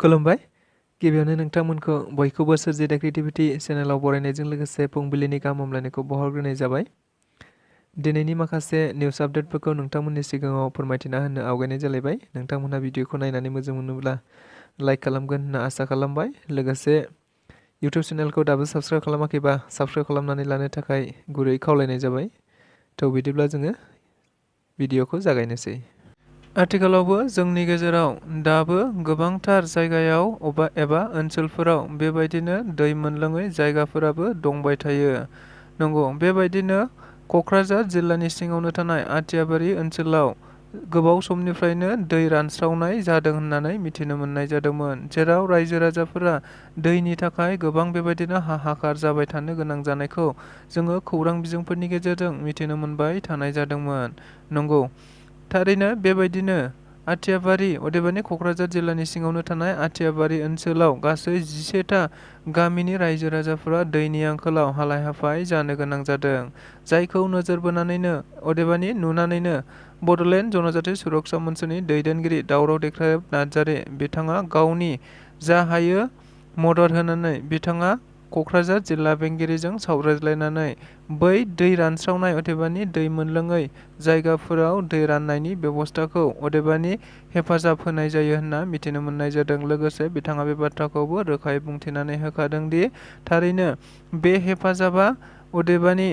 खुलुमबाय। गिबियावनो नोंथांमोनखौ बयखौबो सोरजिदा क्रिएटिभिटी चेनेलाव बरायनायजों लोगोसे फुंबिलिनि गाहाम हामलायनायखौ बावहरग्रोनाय जाबाय। दिनैनि माखासे निउस आपडेटफोरखौ नोंथांमोननि सिगाङाव फोरमायथिना होनो आवगायनाय जालायबाय। नोंथांमोनहा भिडिअखौ नायनानै मोजां मोनोब्ला लाइक खालामगोन होनना आसा खालामबाय। लोगोसे इउटिउब चेनेलखौ दाबो साबस्क्राइब खालामाखैबा साबस्क्राइब खालामनानै लानो थाखाय गुरै खावलायनाय जाबाय। थ' बिदिब्ला जोङो भिडिअखौ जागायनोसै। आथिखालावबो जोंनि गेजेराव दाबो गोबांथार जायगायाव एबा ओनसोलफोराव बेबायदिनो दै मोनलोङै जायगाफोराबो दंबाय थायो। नंगौ, बेबायदिनो क'क्राझार जिल्लानि सिङावनो थानाय आथियाबारि ओनसोलाव गोबाव समनिफ्रायनो दै रानस्रावनाय जादों होननानै मिथिनो मोननाय जादोंमोन, जेराव रायजो राजाफोरा दैनि थाखाय गोबां बेबायदिनो हाहाकार जाबाय थानो गोनां जानायखौ जोङो खौरां बिजोंफोरनि गेजेरजों मिथिनो मोनबाय थानाय जादोंमोन। नंगौ, थारैनो बेबायदिनो आथियाबारि अदेबानि क'क्राझार जिल्लानि सिङावनो थानाय आथियाबारि ओनसोलाव गासै 11टा गामिनि रायजो राजाफोरा दैनि आंखालाव हालाय हाफाय जानो गोनां जादों। जायखौ नोजोर बोनानैनो अदेबानि नुनानैनो बड'लेण्ड जनजाति सुरक्षा मन्चनि दैदेनगिरि दावराव देख्रेब नार्जारि बिथाङा गावनि जा हायो मदद होनानै बिथाङा क'क्राझार जिल्ला बेंगिरिजों सावरायज्लायनानै बै दै रानस्रावनाय अदेबानि दै मोनलोङै जायगाफोराव दै राननायनि बेबस्थाखौ अदेबानि हेफाजाब होनाय जायो होनना मिथिनो मोननाय जादों। लोगोसे बिथाङा बे बाथ्राखौबो रोखायै बुंथिनानै होखादों दि थारैनो बे हेफाजाबा अदेबानि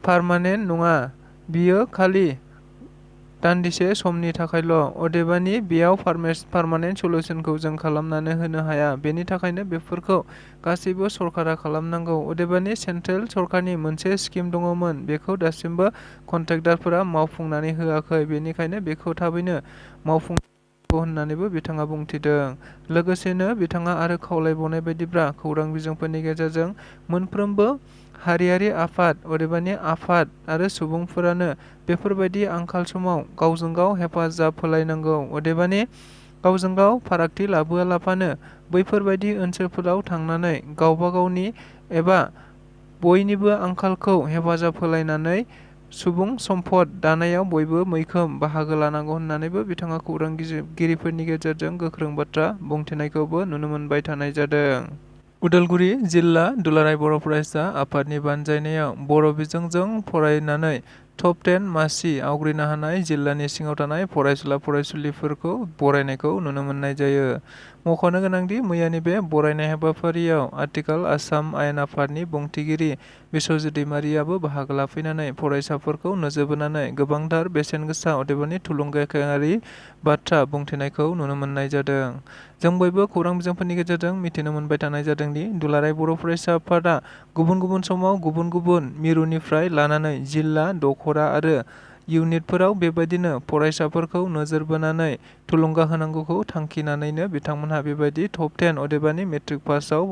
पारमानेन्ट नङा, बियो खालि दान्दिसे समनि थाखायल', अदेबानि बेयाव पारमानेन्ट सल्युसनखौ जों खालामनानै होनो हाया। बेनि थाखायनो बेफोरखौ गासैबो सरकारा खालामनांगौ। अदेबानि सेन्ट्रेल सरकारनि मोनसे स्किम दङमोन, बेखौ दासिमबो कन्ट्रेक्टरफोरा मावफुंनानै होआखै। बेनिखायनो बेखौ थाबैनो मावफुंनांगौ होननानैबो बिथाङा बुंथिदों। लोगोसेनो बिथाङा आरो खावलायबावनाय बायदिब्ला खौरां बिजोंफोरनि गेजेरजों मोनफ्रोमबो हारियारि आफाद अदेबानि आफाद आरो सुबुंफोरानो बेफोरबायदि आंखाल समाव गावजों गाव हेफाजाब होलायनांगौ। अदेबानि गावजों गाव फारागथि लाबोआलाफानो बैफोरबायदि ओनसोलफोराव थांनानै गावबा गावनि एबा बयनिबो आंखालखौ हेफाजाब होलायनानै सुबुं सम्पद दानायाव बयबो मैखोम बाहागो लानांगौ होननानैबो बिथाङा खौरांगिरिफोरनि गेजेरजों गोख्रों बाथ्रा बुंथिनायखौबो नुनो मोनबाय थानाय जादों। उदालगुरि जिल्ला दुलाराय बर' फरायसा आफादनि बानजायनायाव बर' बिजोंजों फरायनानै टप 10 मासि आवग्रिनो हानाय जिल्लानि सिङाव थानाय फरायसुला फरायसुलिफोरखौ बरायनायखौ नुनो मोननाय जायो। मख'नो गोनांदि मैयानि बे बरायनाय हाबाफारियाव आथिखाल आसाम आयेन आफादनि बुंथिगिरि बिस्वजित दैमारियाबो बाहागो लाफैनानै फरायसाफोरखौ नोजोर बोनानै गोबांथार बेसेन गोसा अदेबानि थुलुंगायारि बाथ्रा बुंथिनायखौ नुनो मोननाय जादों। जों बयबो खौरां बिजोंफोरनि गेजेरजों मिथिनो मोनबाय थानाय जादोंदि दुलाराय बर' फरायसा आफादा गुबुन गुबुन समाव गुबुन गुबुन मिरुनिफ्राय लानानै जिल्ला दख'रा आरो इउनिटफोराव बेबायदिनो फरायसाफोरखौ नोजोर बोनानै थुलुंगा होनांगौखौ थांखिनानैनो बिथांमोनहा बेबायदि टप 10 अदेबानि मेट्रिक पासआव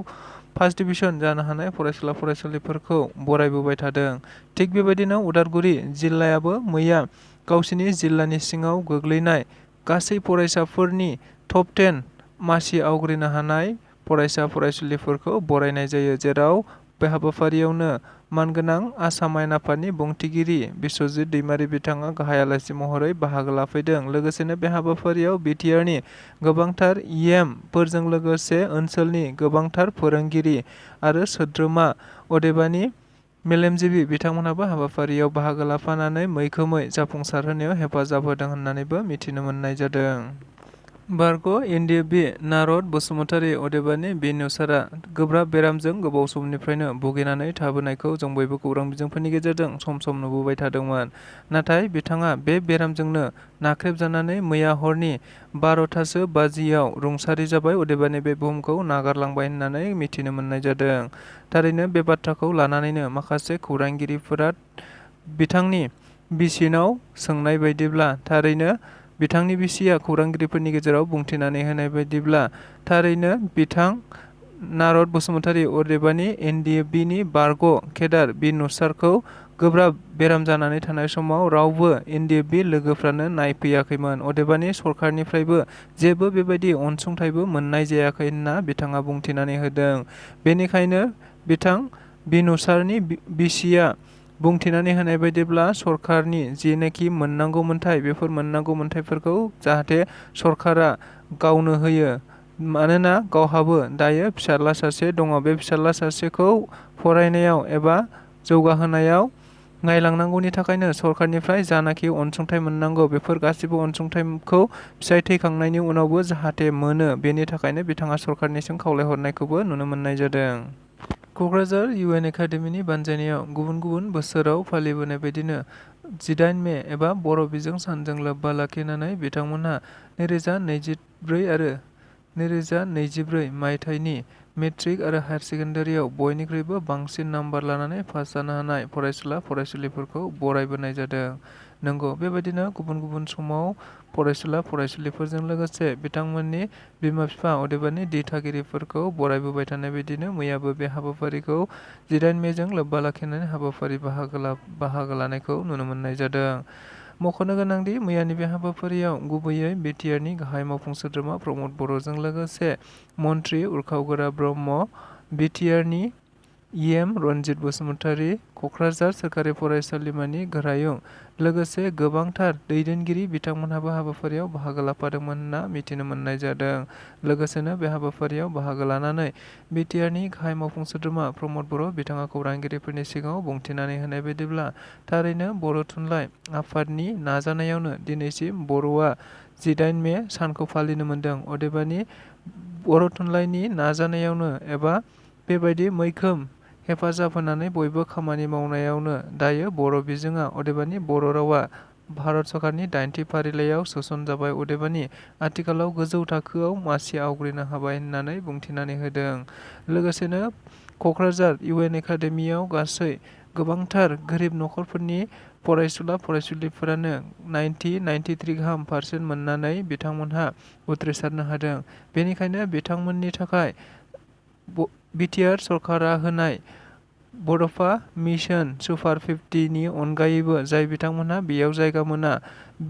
फार्स्ट डिभिजन जानो हानाय फरायसुला फरायसुलिफोरखौ बरायबोबाय थादों। थिग बेबायदिनो उदालगुरि जिल्लायाबो मैया गावसिनि जिल्लानि सिङाव गोग्लैनाय गासै फरायसाफोरनि टप 10 मासि आवग्रिनो हानाय फरायसा फरायसुलिफोरखौ बरायनाय जायो, जेराव बे हाबाफारियावनो मानगोनां आसाम आयेन आफादनि बुंथिगिरि बिस्वजित दैमारि बिथाङा गाहाय आलासि महरै बाहागो लाफैदों। लोगोसेनो बे हाबाफारियाव बिटिआरनि गोबांथार इएम फोरजों लोगोसे ओनसोलनि गोबांथार फोरोंगिरि आरो सोद्रोमा अदेबानि मेलेमजिबि बिथांमोनहाबो हाबाफारियाव बाहागो लाफानानै मैखोमै जाफुंसारहोनायाव हेफाजाब होदों होननानैबो मिथिनो मोननाय जादों। बारग' एनडिएफबि नारद बसुमतारी अदेबानि बिनु सारआ गोब्राब बेरामजों गोबाव समनिफ्रायनो भुगिनानै थाबोनायखौ जों बयबो खौरां बिजोंफोरनि गेजेरजों सम सम नुबोबाय थादोंमोन। नाथाय बिथाङा बे बेरामजोंनो नाख्रेबजानानै मैया हरनि 12थासो बाजियाव रुंसारि जाबाय अदेबानि बे बुहुमखौ नागारलांबाय होननानै मिथिनो मोननाय जादों। थारैनो बे बाथ्राखौ लानानैनो माखासे खौरांगिरिफोरा बिथांनि बिसिनाव सोंनाय बायदिब्ला थारैनो बिथांनि बिसिया खौरांगिरिफोरनि गेजेराव बुंथिनानै होनाय बायदिब्ला थारैनो बिथां नारद बसुमतारी अदेबानि एनडिएफबिनि बारग' केडार बि नुसारखौ गोब्राब बेराम जानानै थानाय समाव रावबो एनडिएफबि लोगोफ्रानो नायफैयाखैमोन अदेबानि सरकारनिफ्रायबो जेबो बेबायदि अनसुंथाइबो मोननाय जायाखै होनना बिथाङा बुंथिनानै होदों। बेनिखायनो बिथां बिनुसारनि बिसिया बुंथिनानै होनाय बायदिब्ला सरकारनि जेनोखि मोननांगौ मोन्थाय बेफोर मोननांगौ मोन्थायफोरखौ जाहाथे सरकारा गावनो होयो, मानोना गावहाबो दायो फिसाज्ला सासे दङ। बे फिसाज्ला सासेखौ फरायनायाव एबा जौगाहोनायाव नायलांनांगौनि थाखायनो सरकारनिफ्राय जानाखि अनसुंथाइ मोननांगौ बेफोर गासिबो अनसुंथाइखौ फिसाइ थैखांनायनि उनावबो जाहाथे मोनो, बेनि थाखायनो बिथाङा सरकारनिसिम खावलायहरनायखौबो नुनो मोननाय जादों। क'क्राझार UN एकाडेमिनि बानजायनायाव गुबुन गुबुन बोसोराव फालिबोनाय बायदिनो 18 मे एबा बर' बिजों सानजों लोब्बा लाखिनानै बिथांमोनहा 2024 आरो 2024 मायथाइनि मेट्रिक आरो हायार सेकेन्डारियाव बयनिख्रुइबो बांसिन नाम्बार लानानै पास जानो हानाय फरायसुला फरायसुलिफोरखौ बरायबोनाय जादों। नंगौ, बेबायदिनो गुबुन गुबुन समाव फरायसुला फरायसुलिफोरजों लोगोसे बिथांमोननि बिमा बिफा अदेबानि दिथागिरिफोरखौ बरायबोबाय थानाय बायदिनो मैयाबो बे हाबाफारिखौ 18 मेजों लोब्बा लाखिनानै हाबाफारि बाहागो लानायखौ नुनो मोननाय जादों। मख'नो गोनांदि मैयानि बे हाबाफारियाव गुबैयै बिटिआरनि गाहाय मावफुं सोद्रोमा प्रमद बर'जों लोगोसे मन्त्रि उरखावगोरा ब्रह्म, बिटिआरनि EM रन्जित बसुमतारी, क'क्राझार सोरखारि फरायसालिमानि गोरायुं लोगोसे गोबांथार दैदेनगिरि बिथांमोनहाबो हाबाफारियाव बाहागो लाफादोंमोन होनना मिथिनो मोननाय जादों। लोगोसेनो बे हाबाफारियाव बाहागो लानानै बिटिआरनि गाहाय मावफुं सोद्रोमा प्रमद बर' बिथाङा खौरांगिरिफोरनि सिगाङाव बुंथिनानै होनाय बायदिब्ला थारैनो बर' थुनलाइ आफादनि नाजानायावनो दिनैसिम बर'आ 18 मे सानखौ फालिनो मोन्दों। अदेबानि बर' थुनलाइनि नाजानायावनो एबा बेबायदि मैखोम हेफाजाब होनानै बयबो खामानि मावनायावनो दायो बर' बिजोङा अदेबानि बर' रावा भारत सरकारनि 8थि फारिलाइयाव सोसनजाबाय। अदेबानि आथिखालाव गोजौ थाखोआव मासि आवग्रिनो हाबाय होननानै बुंथिनानै होदों। लोगोसेनो क'क्राझार UN एकाडेमियाव गासै गोबांथार गोरिब नखरफोरनि फरायसुला फरायसुलिफोरानो 93 गाहाम पारसेन्ट मोननानै बिथांमोनहा उथ्रिसारनो हादों। बेनिखायनो बिथांमोननि थाखाय बिटिआर सरकारा होनाय बड'फा मिशन सुपार 50 नि अनगायैबो जाय बिथांमोनहा बेयाव जायगा मोना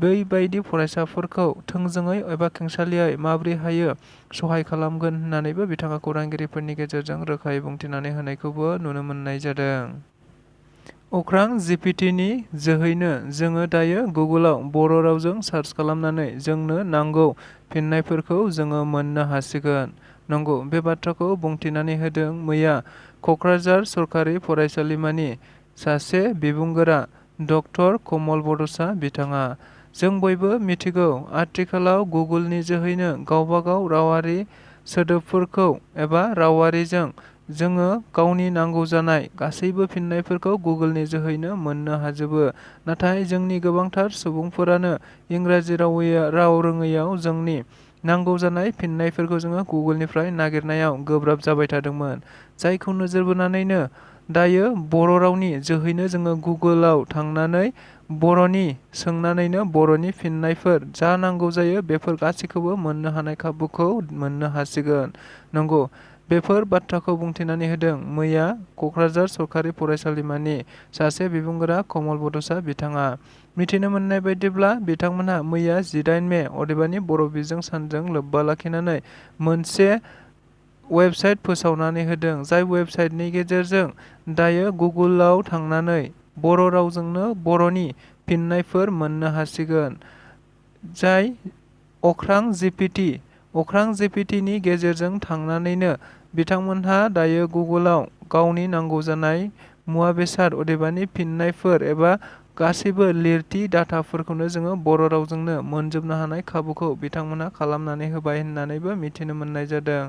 बैबायदि फरायसाफोरखौ थोंजोङै एबा खेंसालियायै माबोरै हायो सहाय खालामगोन होननानैबो बिथाङा खौरांगिरिफोरनि गेजेरजों रोखायै बुंथिनानै होनायखौबो नुनो मोननाय जादों। अख्रां जीपीटीनि जोहैनो जोङो दायो गुगोलाव बर' रावजों सार्च खालामनानै जोंनो नांगौ फिननायफोरखौ जोङो मोननो हासिगोन। नंगौ, बे बाथ्राखौ बुंथिनानै होदों मैया क'क्राझार सरकारि फरायसालिमानि सासे बिबुंगोरा डक्टर कमल बड'सा बिथाङा। जों बयबो मिथिगौ आथिखालाव गुगोलनि जोहैनो गावबागाव रावारि सोदोबफोरखौ एबा रावारिजों जोङो गावनि नांगौ जानाय गासैबो फिननायफोरखौ गुगोलनि जोहैनो मोननो हाजोबो। नाथाय जोंनि गोबांथार सुबुंफोरानो इंराजि राव रोङैयाव जोंनि नांगौ जानाय फिननायफोरखौ जोङो गुगोलनिफ्राय नागिरनायाव गोब्राब जाबाय थादोंमोन। जायखौ नोजोर बोनानैनो दायो बर' रावनि जोहैनो जोङो गुगोलाव थांनानै बर'नि सोंनानैनो बर'नि फिननायफोर जा नांगौ जायो बेफोर गासैखौबो मोननो हानाय खाबुखौ मोननो हासिगोन। नंगौ, बेफोर बाथ्राखौ बुंथिनानै होदों मैया क'क्राझार सरकारि फरायसालिमानि सासे बिबुंगोरा कमल बड'सा बिथाङा। मिथिनो मोननाय बायदिब्ला बिथांमोनहा मैया 18 मे अदेबानि बर' बिजों सानजों लोब्बा लाखिनानै मोनसे वेबसाइट फोसावनानै होदों। जाय वेबसाइटनि गेजेरजों दायो गुगोलाव थांनानै बर' रावजोंनो बर'नि फिननायफोर मोननो हासिगोन। जाय अख्रां जीपीटीनि गेजेरजों थांनानैनो बिथांमोनहा दायो गुगोलाव गावनि नांगौ जानाय मुवा बेसाद अदेबानि फिननायफोर एबा गासैबो लिरथि डाटाफोरखौनो जोङो बर' रावजोंनो मोनजोबनो हानाय खाबुखौ बिथांमोनहा खालामनानै होबाय होननानैबो मिथिनो मोननाय जादों।